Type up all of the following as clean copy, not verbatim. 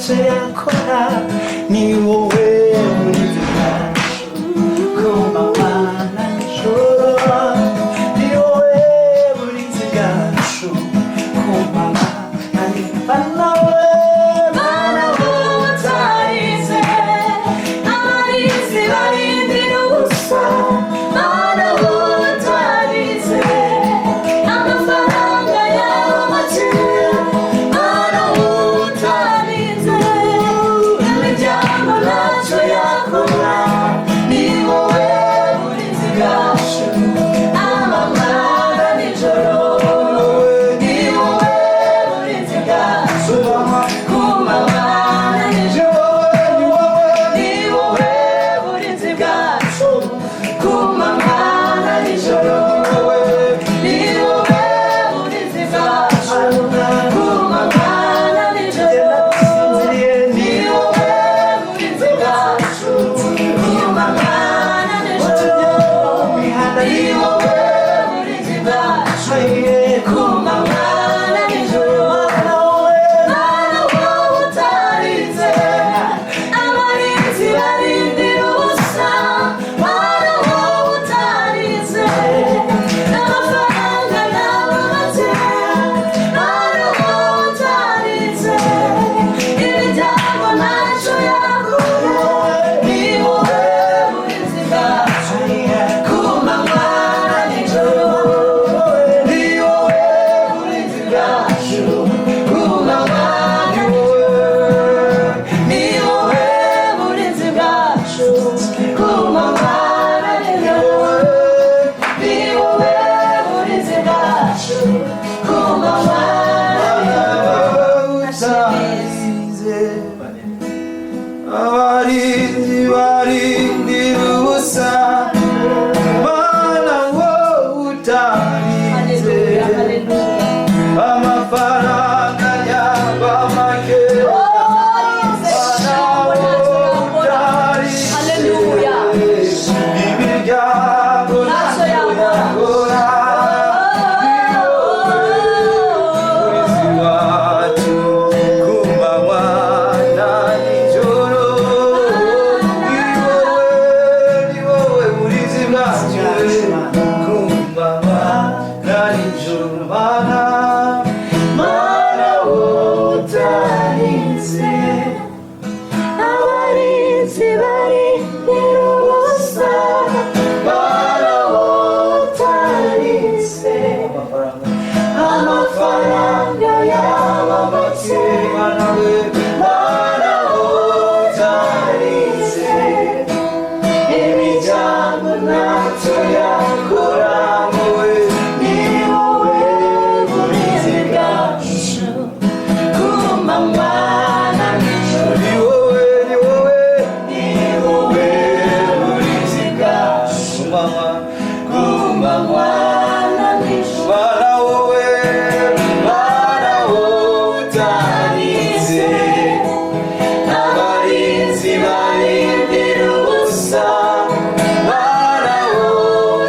Ntacyo yakora. Ni wowe burinzi bwacu ku manywa na nijoro. Ni wowe burinzi bwacu ku manywa na nijoro. Mana we. Mana utarinze, abarinzi barindira ubusa. Mana utarinze, amafaranga yaba make. Mana utarinze, imiryango ntacyo yakora. Ni wowe burinzi bwacu amanywa na nijoro. Ni wowe burinzi bwacu ku manywa na nijoro. Ni wowe burinzi bwacu ku manywa na nijoro. Ni wowe burinzi bwacu ku manywa na nijoro. Ni wowe burinzi bwacu ku manywa na nijoro. Ni wowe burinzi bwacu ku manywa na nijoro. Mana wowe utarinze, abarinzi barindira ubusa. Mana wowe utarinze, amafaranga yaba make. Mana wowe utarinze, imiryango ntacyo yakora. Ni wowe burinzi bwacu ku manywa na nijoro. Ni wowe burinzi bwacu ku manywa na nijoro. Ni wowe burinzi bwacu ku manywa na nijoro. Ni wowe burinzi bwacu ku manywa na nijoro. Utarinze, abarinzi barindira ubusa. Mana wowe utarinze, Haleluya, haleluya. amafaranga yaba make. Mana wowe utarinze, Haleluya. imiryango Ntacyo ntacyo yakora. yakora. Ni wowe murinzi wacu ku manywa na nijoro. Ni wowe, ni wowe burinzi bwacu ku manywa na nijoro. Mana, Mana wowe utarinze, abarinzi barindira ubusa. Mana wowe utarinze, amafaranga yaba make. Mana we. Mana wowe utarinze, imiryango ntacyo yakora. Ni wowe burinzi bwacu ku manywa na nijoro. Ni wowe, ni wowe, Ni wowe burinzi bwacu mama, ku manywa na nijoro. Mana wowe, Mana wowe utarinze, abarinzi barindira ubusa. Mana wowe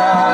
Neza.